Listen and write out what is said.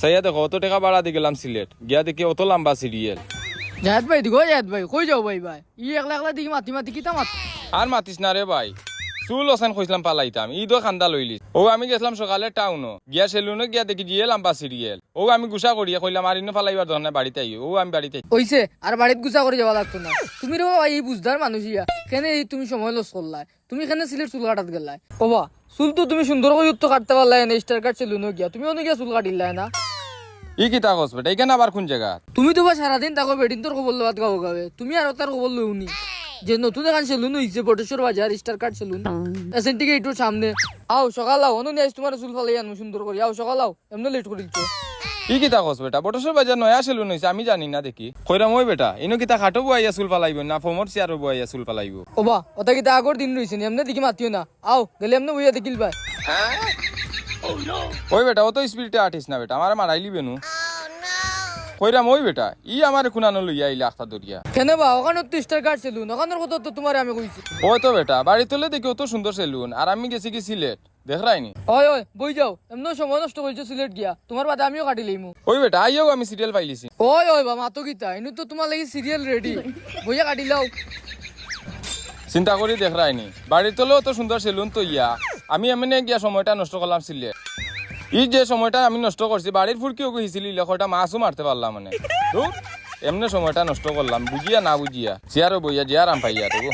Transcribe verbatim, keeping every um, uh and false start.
চাইয়া দেখো, অত টেকা ভাড়া দি গেলাম সিলেট, গিয়া দেখি অত লাম্বা সিরিয়াল। জায়েদ ভাই, দিগো জায়েদ ভাই, কই যাও ভাই ভাই? ই একলা একলা দেখি মাতি মাতি কিতা মাত? আর মাতিস না রে ভাই, চুল হোসেন কইছলাম ফালাইতাম, ই তো কান্দা লইলিস। অউ আমি গেছলাম সকালে টাউনো, গিয়া সেলুনো গিয়া দেখি যে লাম্বা সিরিয়াল। অউ আমি গুসা করিয়া কইলাম, "আর ইনো ফালাইবার দরকার নাই, বাড়িত আইও।" অউ আমি বাড়িত আই। অইছে, আর বাড়িত গুসা করি যাওয়া লাগতো না। তুমি রে বাবা, ই বুঝদার মানুষ ইয়া, কেনে ই তুমি সময় লস করলায়? তুমি কেনে সিলেট চুল কাটাত গেলায়? ওবা, চুল তো তুমি সুন্দর করি উত্তর কাটতে পারলায় না, স্টার কাট সেলুনো গিয়া। তুমি অনো গিয়া চুল কাটিলায় না? ই কিতা কস বেটা, ইখান আবার কুন জাগা? তুমি তো বা সারাদিন থাকো বেটিন্তর খবর লওয়াত গাঁও গাঁওয়ে। তুমি আর তার খবর লও নি। যে নতুন এখান সেলুন অইছে বটেশ্বর বাজার, স্টার কাট সেলুন। এসএনটি গেইটর সামনে। আও, সকাল আও, অনো নিয়া আইস তুমার চুল ফালাই আনমু সুন্দর করি। আও, সকাল আও, এমনে লেট করি দিছো। ই কিতা কস বেটা, বটেশ্বর বাজার নয়া সেলুন অইছে, আমি জানি না দেখি। কইরাম, ওই বেটা, ইনো কিতা খাটো বওয়াইয়া চুল ফালাইবো না ফোমর চেয়ারো বওয়াইয়া চুল ফালাইবো? ওবা, ওটা কিতা আগর দিন রইছে নি, এমনে দেখি মাতিও না। আও, গেলে এমনে বইয়া দেখিল ভাই। ওই বেটা, অত স্পিডে আটিস না বেটা, আমারে মারাইলিবে নু। কইরাম, ওই বেটা, ই আমারে কুনানো লইয়া আইলা আখতা ধরিয়া। কেনে বা, ওখানো তো স্টার কাট সেলুন, ওখানোর কথা তো তুমারে আমি কইছি। ওই তো বেটা, বাড়িত অইলে দেখি অত সুন্দর সেলুন, আর আমি গেছি কি সিলেট, দেখরায়নি? ওই, ওই, বই যাও, এমনেও সময় নষ্ট করিছো সিলেট গিয়া, তুমার বাদে আমিও কাটি লইমু। ওই বেটা, আইয়াও আমি সিরিয়াল পাইলিছি। ওই, ওই বা, মাতো কিতা, ইনো তো তুমার লাগি সিরিয়াল রেডি, বইয়া কাটি লাও। চিন্তা করি দেখরায়নি, বাড়িত অইলে অত সুন্দর সেলুন তো ইয়া, আমি এমনে গিয়া সময়টা নষ্ট করলাম সিলেট। ই যে সময়টা আমি নষ্ট করছি, বাড়ির ফুরকি ওগু হিসিলিলে কয়টা মাছও মারতে পারলাম মানে। ধুর, এমনে সময়টা নষ্ট করলাম, বুঝিয়া না বুঝিয়া। চেয়ারো বইয়া যে আরাম পাইয়া তবু।